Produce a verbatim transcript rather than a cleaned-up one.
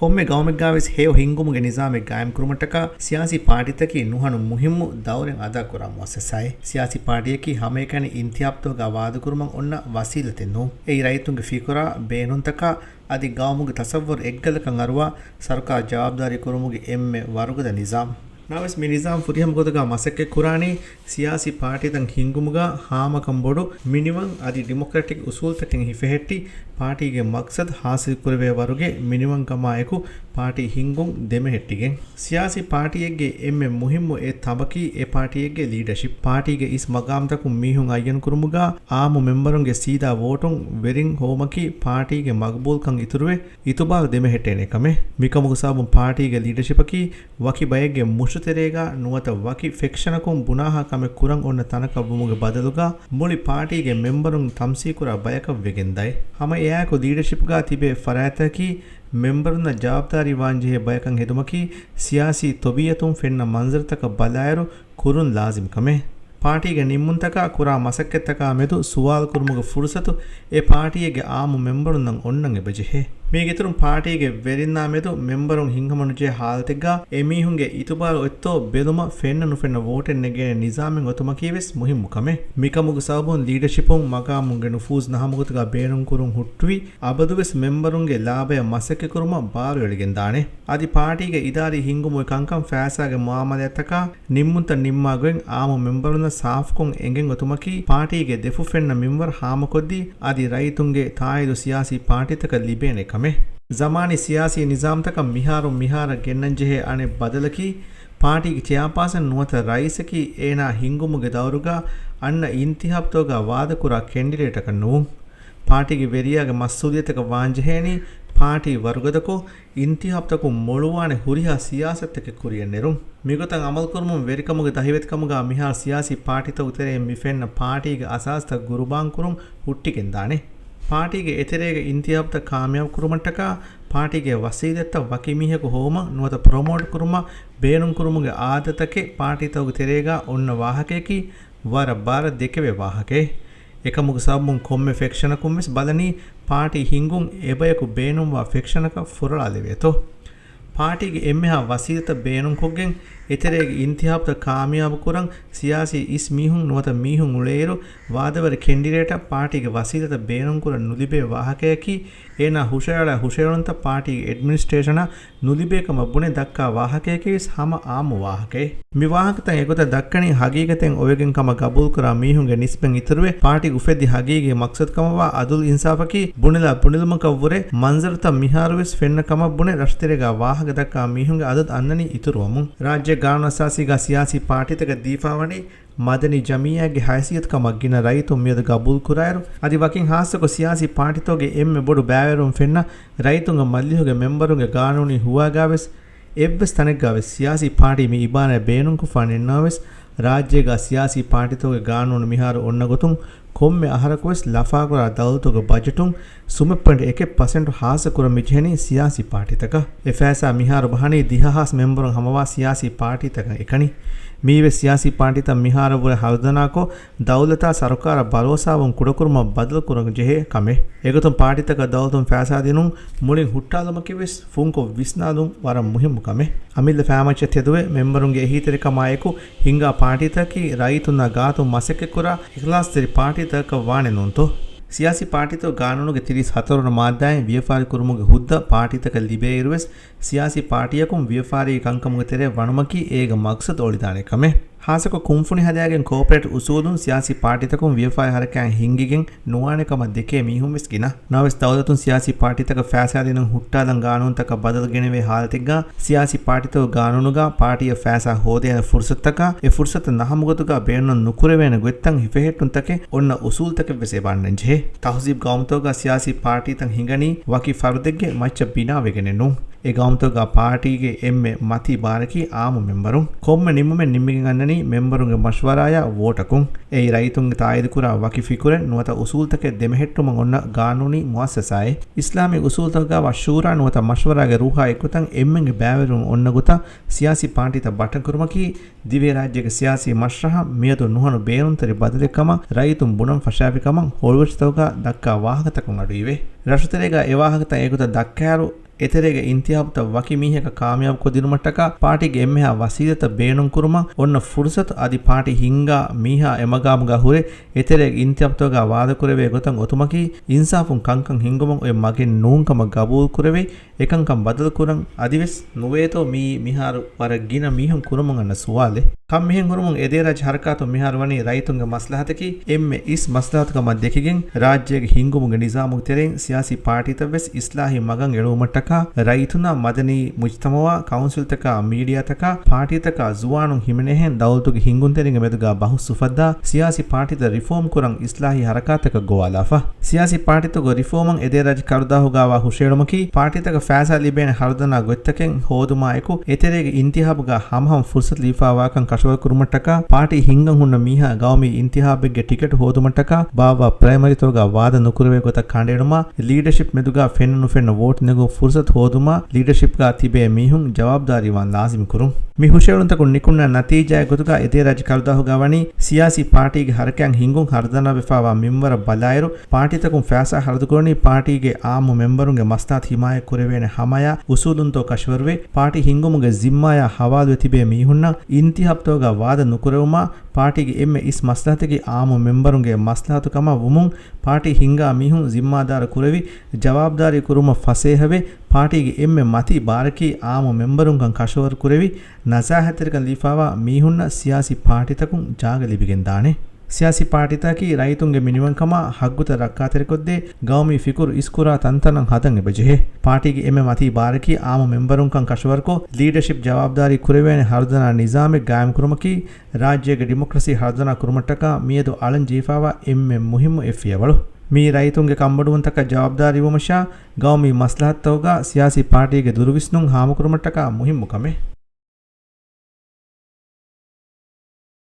ކޮންމެ ގައުމެއްގާވެސް ހެޔޮ ހިންގުމުގެ ނިޒާމެއް ގާއިމްކުރުމަށްޓަކާ ސިޔާސީ ޕާޓީތަކީ ނުހަނު މުހިއްމު ދައުރެއް އަދާކުރާ މުއައްސަސާއެއް. ސިޔާސީ ޕާޓީއަކީ ހަމައެކަނި އިންތިހާބްތަކުގަ ވާދަކުރުމަށް އޮންނަ ވަސީލަތެއް ނޫން. އެއީ ރައްޔިތުންގެ ފިކުރާ، ބޭނުންތަކާ އަދި ގައުމުގެ ތަސައްވަރު އެއްގަލަކަށް އަރުވާ ސަރުކާރު ޖަވާބުދާރީ ކުރުމުގެ އެންމެ ވަރުގަދަ ނިޒާމް. ނަމަވެސް މި ނިޒާމް ފުރިހަމަ ގޮތުގަ މަސައްކަތް ކުރާނީ ސިޔާސީ ޕާޓީތައް ހިންގުމުގަ ހާމަކަން ބޮޑު މިނިވަން އަދި ޑިމޮކްރެޓިކް އުސޫލްތަކެއް ހިފެހެއްޓި، ޕާޓީގެ މަގްސަދު ހާސިލްކުރެވޭ ވަރުގެ މިނިވަންކަމާއެކު ޕާޓީ ހިންގުން ދެމެހެއްޓިގެން. ސިޔާސީ ޕާޓީއެއްގެ އެންމެ މުހިއްމު އެއް ތަނބަކީ އެ ޕާޓީއެއްގެ ލީޑަޝިޕް. ޕާޓީގެ އިސް މަގާމްތަކުން މީހުން އައްޔަންކުރުމުގަ އާއްމު މެމްބަރުންގެ ސީދާ ވޯޓުން ވެރިން ހޮވުމަކީ ޕާޓީގެ މަގުބޫލްކަން އިތުރުވެ، އިތުބާރު ދެމެހެއްޓޭނެ ކަމެއް. މިކަމުގެ ސަބަބުން ޕާޓީގެ ލީޑަޝިޕަކީ ވަކި ބައެއްގެ މުށުތެރޭގަ ނުވަތަ ވަކި ފެކްޝަނަކުން ބުނާހާ ކަމެއް ކުރަން އޮންނަ ތަނަކަށް ވުމުގެ ބަދަލުގަ މުޅި ޕާޓީގެ މެމްބަރުން ތަމްސީލްކުރާ ބަޔަކަށް ވެގެންދާއި. ހަމަ އެއާއެކު ލީޑަޝިޕްގަ ތިބޭ ފަރާތްތަކަކީ މެމްބަރުންނަށް ޖަވާބުދާރީ ވާންޖެހޭ ބަޔަކަށް ހެދުމަކީ ސިޔާސީ ތަބީއަތުން ފެންނަ މަންޒަރުތަކަށް ބަލާއިރު ކުރުން ލާޒިމް ކަމެއް. ޕާޓީގެ ނިންމުންތަކާ ކުރާ މަސައްކަތްތަކާ މެދު ސުވާލުކުރުމުގެ ފުރުސަތު އެ ޕާޓީއެއްގެ އާއްމު މެމްބަރުންނަށް އޮންނަން އެބަޖެހޭ. މީގެއިތުރުން ޕާޓީގެ ވެރިންނާ މެދު މެމްބަރުން ހިތްހަމަނުޖެހޭ ހާލަތެއްގަ އެމީހުންގެ އިތުބާރު އޮތްތޯ ބެލުމަށް ފެންނަ ނުފެންނަ ވޯޓެއް ނެގޭނެ ނިޒާމެއް އޮތުމަކީވެސް މުހިއްމު ކަމެއް. މިކަމުގެ ސަބަބުން ލީޑަޝިޕުން މަގާމުންގެ ނުފޫޒު ނަހަމުގޮތުގަ ބޭނުންކުރުން ހުއްޓުވި، އަބަދުވެސް މެމްބަރުންގެ ލާބަޔަށް މަސައްކަތްކުރުމަށް ބާރުއެޅިގެންދާނެ. އަދި ޕާޓީގެ އިދާރީ ހިންގުމުގެ ކަންކަން ފައިސާގެ މުއާމަލާތްތަކާ ނިންމުންތައް ނިންމާގޮތް އާއްމު މެމްބަރުންނަށް ސާފުކޮށް އެނގެން އޮތުމަކީ ޕާޓީގެ ދެފުށް ފެންނަ މިންވަރު ހާމަކޮށްދީ، އަދި ރައްޔިތުންގެ ތާއީދު ސިޔާސީ ޕާޓީތަކަށް ލިބޭނެ ކަމެއް. ޒަމާނީ ސިޔާސީ ނިޒާމްތަކަށް މިހާރުން މިހާރަށް ގެންނަންޖެހޭ އަނެއް ބަދަލަކީ، ޕާޓީގެ ޗެއާޕާސަން ނުވަތަ ރައީސަކީ އޭނާ ހިންގުމުގެ ދައުރުގަ އަންނަ އިންތިހާބްތަކުގަ ވާދަކުރާ ކެންޑިޑޭޓަކަށް ނޫން. ޕާޓީގެ ވެރިޔާގެ މަސްއޫލިއްޔަތަކަށް ވާންޖެހޭނީ، ޕާޓީ ވަރުގަދަކޮށް، އިންތިހާބްތަކުން މޮޅުވާނެ ހުރިހާ ސިޔާސަތުތަކެއް ކުރިއަށް ނެރުން. މިގޮތަށް އަމަލުކުރުމުން ވެރިކަމުގެ ދަހިވެތިކަމުގަ މިހާރު ސިޔާސީ ޕާޓީތަކުގެ ތެރެއިން މި ފެންނަ ޕާޓީގެ އަސާސްތައް ގުރުބާންކުރުން ހުއްޓިގެންދާނެ. ޕާޓީގެ އެތެރޭގަ އިންތިހާބްތައް ކާމިޔާބު ކުރުމަށްޓަކާ، ޕާޓީގެ ވަސީލަތްތައް ވަކި މީހަކު ހޮވުމަށް ނުވަތަ ޕްރޮމޯޓް ކުރުމަށް ބޭނުންކުރުމުގެ އާދަތަކެއް ޕާޓީތަކުގެ ތެރޭގަ އޮންނަ ވާހަކަޔަކީ، ވަރަށް ބާރަށް ދެކެވޭ ވާހަކައެއް. އެކަމުގެ ސަބަބުން ކޮންމެ ފެކްޝަނަކުން ވެސް ބަލަނީ، ޕާޓީ ހިންގުން އެބަޔަކު ބޭނުންވާ ފެކްޝަނަކަށް ފުރޮޅާލެވޭތޯ. ޕާޓީގެ އެންމެހާ ވަސީލަތައް ބޭނުންކޮށްގެން، އެތެރޭގެ އިންތިހާބުތައް ކާމިޔާބު ކުރަން ސިޔާސީ އިސް މީހުން ނުވަތަ މީހުން އުޅޭއިރު، ވާދަވެރި ކެންޑިޑޭޓަށް ޕާޓީގެ ވަސީލަތައް ބޭނުންކުރަން ނުލިބޭ ވާހަކަޔަކީ، އޭނާ ހުށައަޅާ ހުށައެޅުންތައް ޕާޓީގެ އެޑްމިނިސްޓްރޭޝަނަށް ނުލިބޭ ކަމަށް ބުނެ ދައްކާ ވާހަކަޔަކީވެސް ހަމަ އާއްމު ވާހަކައެއް. މި ވާހަކަތައް އެގޮތަށް ދައްކަނީ ހަގީގަތެއް އޮވެގެން ކަމަށް ގަބޫލުކުރާ މީހުންގެ ނިސްބަތް އިތުރުވެ، ޕާޓީ އުފެއްދި ހަގީގީ މަގްސަދު ކަމަށްވާ އަދުލު އިންސާފަކީ ބުނެލާ ބުނެލުމަކަށްވުރެ މަންޒަރުތައް މިހާރުވެސް ފެންނަ ކަމަށް ބުނެ ރަށުތެރޭގަ ވާހަކަ ދައްކާ މީހުންގެ އަދަދު އަންނަނީ އިތުރުވަމުން. ރާއްޖޭގެ ގާނޫނުއަސާސީގަ ސިޔާސީ ޕާޓީތަކަށް ދީފާވަނީ މަދަނީ ޖަމިއްޔާގެ ހައިސިއްޔަތު ކަމަށް ގިނަ ރައްޔިތުން މިއަދު ގަބޫލުކުރާއިރު، އަދި ވަކިން ހާއްސަކޮށް ސިޔާސީ ޕާޓީތަކުގެ އެންމެ ބޮޑު ބައިވެރިވުން ފެންނަ ރައްޔިތުންގެ މަޖިލީހުގެ މެމްބަރުންގެ ގާނޫނީ ހުވާގާވެސް އެއްވެސް ތަނެއްގާވެސް ސިޔާސީ ޕާޓީ މި އިބާރާތް ބޭނުންކޮށްފަ ނެތްނަމަވެސް، ރާއްޖޭގާ ސިޔާސީ ޕާޓީތަކުގެ ގާނޫނު މިހާރު އޮންނަ ގޮތުން ކޮންމެ އަހަރަކުވެސް ލަފާކުރާ ދައުލަތުގެ ބަޖެޓުން ސުމެއް ޕޮއިންޓް އެކެއް ޕަސެންޓު ހާއްސަ ކުރަން މިޖެހެނީ ސިޔާސީ ޕާޓީތަކަށް. އެ ފައިސާ މިހާރު ބަހަނީ ދިހަ ހާސް މެމްބަރުން ހަމަވާ ސިޔާސީ ޕާޓީތަކަށް އެކަނި. މީވެސް ސިޔާސީ ޕާޓީތައް މިހާރަށްވުރެ ހަރުދަނާކޮށް، ދައުލަތާ ސަރުކާރަށް ބަރޯސާވުން ކުޑަކުރުމަށް ބަދަލުކުރަން ޖެހޭ ކަމެއް. އެގޮތުން ޕާޓީތަކަށް ދައުލަތުން ފައިސާ ދިނުން މުޅިން ހުއްޓާލުމަކީވެސް ފުންކޮށް ވިސްނާލުން ވަރަށް މުހިއްމު ކަމެއް. އަމިއްލަ ފައިމައްޗަށް ތެދުވެ، މެމްބަރުންގެ އެހީތެރިކަމާއެކު ހިންގާ ޕާޓީތަކަކީ ރައްޔިތުންނާ ގާތުން މަސައްކަތްކުރާ އިޚްލާޞްތެރި ޕާޓީތަކަކަށް ވާނެ ނޫންތޯ؟ ސިޔާސީ ޕާޓީތަކުގެ ގާނޫނުގެ ތިރީސް ހަތަރު ވަނަ މާއްދާއިން ވިޔަފާރި ކުރުމުގެ ހުއްދަ ޕާޓީތަކަށް ލިބޭއިރުވެސް، ސިޔާސީ ޕާޓީއަކުން ވިޔަފާރީ ކަންކަމުގެ ތެރެއަށް ވަނުމަކީ އޭގެ މަގްސަދު އޮޅިދާނެ ކަމެއް. ހާއްސަކޮށް ކުންފުނި ހަދާގެން ކޯޕަރޭޓް އުސޫލުން ސިޔާސީ ޕާޓީތަކުން ވިޔަފާރި ހަރަކާތް ހިންގިގެން ނުވާނެ ކަމަށް ދެކޭ މީހުން ވެސް ގިނަ. ނަމަވެސް ދައުލަތުން ސިޔާސީ ޕާޓީތަކަށް ފައިސާ ދިނުން ހުއްޓާލަން ގާނޫނުތަކަށް ބަދަލު ގެނެވޭ ހާލަތެއްގަ، ސިޔާސީ ޕާޓީތަކުގެ ގާނޫނުގަ ޕާޓީއަށް ފައިސާ ހޯދޭނެ ފުރުސަތުތަކާ، އެ ފުރުސަތު ނަހަމުގޮތުގަ ބޭނުން ނުކުރެވޭނެ ގޮތްތައް ހިފެހެއްޓުންތަކެއް އޮންނަ އުސޫލުތަކެއް ވެސް އެބަ އަންނަން ޖެހޭ. ތަހުޒީބު ގައުމުތަކުގަ ސިޔާސީ ޕާޓީތައް ހިނގަނީ ވަކި ފަރުދެއްގެ މައްޗަށް ބިނާވެގެނެއް ނޫން. އެ ގައުމުތަކުގަ ޕާޓީގެ އެންމެ މަތީ ބާރަކީ އާއްމު މެމްބަރުން. ކޮންމެ ނިންމުމެއް ނިންމިގެން އަންނަނީ މެމްބަރުންގެ މަޝްވަރާޔާ ވޯޓަކުން. އެއީ ރައްޔިތުންގެ ތާއީދުކުރާ ވަކި ފިކުރެއް ނުވަތަ އުސޫލުތަކެއް ދެމެހެއްޓުމަށް އޮންނަ ގާނޫނީ މުއައްސަސާއެއް. އިސްލާމީ އުސޫލުތަކުގަވާ ޝޫރާ ނުވަތަ މަޝްވަރާގެ ރޫހާ އެއްގޮތަށް އެންމެންގެ ބައިވެރިވުން އޮންނަ ގޮތަށް ސިޔާސީ ޕާޓީތައް ބައްޓަންކުރުމަކީ، ދިވެހި ރާއްޖޭގެ ސިޔާސީ މަޝްރަހަށް މިއަދު ނުހަނު ބޭނުންތެރި ބަދަލެއް ކަމަށް ރައްޔިތުން ބުނަން ފަށާފި ކަމަށް ހޮޅުވެއްޖެތަކުގަ ދައްކާ ވާހަކަތަކުން އަޑުއިވޭ. ރަށުތެރޭގަ އެ ވާހަކަތައް އެގޮތަށް ދައްކާއިރު، އެތެރޭގެ އިންތިހާބުތައް ވަކި މީހަކަށް ކާމިޔާބު ކޮށްދިނުމަށްޓަކާ ޕާޓީގެ އެންމެހާ ވަސީލަތްތައް ބޭނުންކުރުމަށް އޮންނަ ފުރުސަތު އަދި ޕާޓީ ހިންގާ މީހާ އެމަގާމުގަ ހުރެ އެތެރޭގެ އިންތިހާބުތަކުގަ ވާދަކުރެވޭ ގޮތަށް އޮތުމަކީ އިންސާފުން ކަންކަން ހިންގުމަށް އޮތް މަގެއް ނޫންކަމަށް ގަބޫލުކުރެވި، އެކަންކަން ބަދަލުކުރަން އަދިވެސް ނުވޭތޯ މިއީ މިހާރު ވަރަށް ގިނަ މީހުން ކުރަމުން އަންނަ ސުވާލެއް. ކަން މިހެން ހުރުމުން އެދޭރާޖް ހަރަކާތުން މިހާރު ވަނީ ރައްޔިތުންގެ މަސްލަހަތަކީ އެންމެ އިސް މަސްލަހަތު ކަމަށް ދެކިގެން ރާއްޖޭގެ ހިންގުމުގެ ނިޒާމުގެ ތެރެއިން ސިޔާސީ ޕާޓީތައްވެސް އިސްލާހީ މަގަށް އެޅުވުމަށްޓަކާ ރައްޔިތުންނާ މަދަނީ މުޖްތަމައުއާ ކައުންސިލްތަކާ މީޑިއާތަކާ ޕާޓީތަކާ ޒުވާނުން ހިމެނޭހެން ދައުލަތުގެ ހިންގުންތެރިންގެ މެދުގަ ބަހުސް އުފައްދާ ސިޔާސީ ޕާޓީތައް ރިފޯމް ކުރަން އިސްލާހީ ހަރަކާތްތަކަށް ގޮވާލާފަ. ސިޔާސީ ޕާޓީތަކުގެ ރިފޯމަށް އެދޭރާޖް ކަރުދާހުގަވާ ހުށައެޅުމަކީ ޕާޓީތަކަށް ފައިސާ ލިބޭނެ ހަރުދަނާ ގޮތްތަކެއް ހޯދުމާއެކު އެތެރޭގެ އިންތިހާބުގަ ހަމަހަމަ ފުރުސަތު ލިބިފައިވާކަން ކަށަވަރުކުރުމަށްޓަކާ ޕާޓީ ހިންގަން ހުންނަ މީހާ ގައުމީ އިންތިހާބެއްގެ ޓިކެޓު ހޯދުމަށްޓަކާ ބާއްވާ ޕްރައިމަރީތަކުގަ ވާދަ ނުކުރެވޭ ގޮތަށް ކަނޑައެޅުމާ ލީޑަޝިޕް މެދުގަ ފެންނަ ނުފެންނަ ވޯޓް ނެގުން ފުރުސަތު ހޯދުމާ ލީޑަޝިޕްގަ ތިބޭ މީހުން ޖަވާބުދާރީވާން ލާޒިމް ކުރުން. މި ހުށައެޅުންތަކުން ނިކުންނަ ނަތީޖާއެއް ގޮތުގަ އެދޭރާޖް ކަރުދާހުގަ ވަނީ ސިޔާސީ ޕާޓީގެ ހަރަކާތް ހިންގުން ހަރުދަނާވެފައިވާ މިންވަރަށް ބަލާއިރު، ޕާޓީތަކުން ފައިސާ ހަރަދުކުރަނީ ޕާޓީގެ އާއްމު މެމްބަރުންގެ މަސްލަހަތު ހިމާޔަތް ކުރެވޭނެ ހަމަޔާ އުސޫލުންތޯ ކަށަވަރުވެ، ޕާޓީ ހިންގުމުގެ ޒިންމާޔާ ހަވާލުވެ ތިބޭ މީހުންނަށް އިންތިހާބުތަކުގަ ވާދަ ނުކުރެވުމާ، ޕާޓީގެ އެންމެ އިސް މަސްލަހަތަކީ އާއްމު މެމްބަރުންގެ މަސްލަހަތު ކަމަށް ވުމުން، ޕާޓީ ހިންގާ މީހުން ޒިންމާދާރު ކުރެވި، ޖަވާބުދާރީ ކުރުމަށް ފަސޭހަވެ، ޕާޓީގެ އެންމެ މަތީ ބާރަކީ އާއްމު މެމްބަރުންކަން ކަށަވަރު ކުރެވި، ނަޒާހަތްތެރިކަން ލިބިފައިވާ މީހުންނަށް ސިޔާސީ ޕާޓީތަކުން ޖާގަ ލިބިގެން ދާނެ. ސިޔާސީ ޕާޓީތަކަކީ ރައްޔިތުންގެ މިނިވަންކަމާ ހައްގުތައް ރައްކާތެރިކޮށްދޭ ގައުމީ ފިކުރު އިސްކުރާ ތަންތަނަށް ހަދަން އެބަޖެހޭ. ޕާޓީގެ އެންމެ މަތީ ބާރަކީ އާއްމު މެމްބަރުންކަން ކަށަވަރުކޮށް، ލީޑަޝިޕް ޖަވާބުދާރީ ކުރެވޭނެ ހަރުދަނާ ނިޒާމެއް ގާއިމްކުރުމަކީ، ރާއްޖޭގެ ޑިމޮކްރަސީ ހަރުދަނާ ކުރުމަށްޓަކާ މިއަދު އަޅަން ޖެހިފައިވާ އެންމެ މުހިއްމު އެއް ފިޔަވަޅު. މިއީ ރައްޔިތުންގެ ކަންބޮޑުވުންތަކަށް ޖަވާބުދާރީވުމަށާ، ގައުމީ މަސްލަހަތުތަކުގަ ސިޔާސީ ޕާޓީގެ ދުރުވިސްނުން ހާމަކުރުމަށްޓަކާ މުހިއްމު ކަމެއް.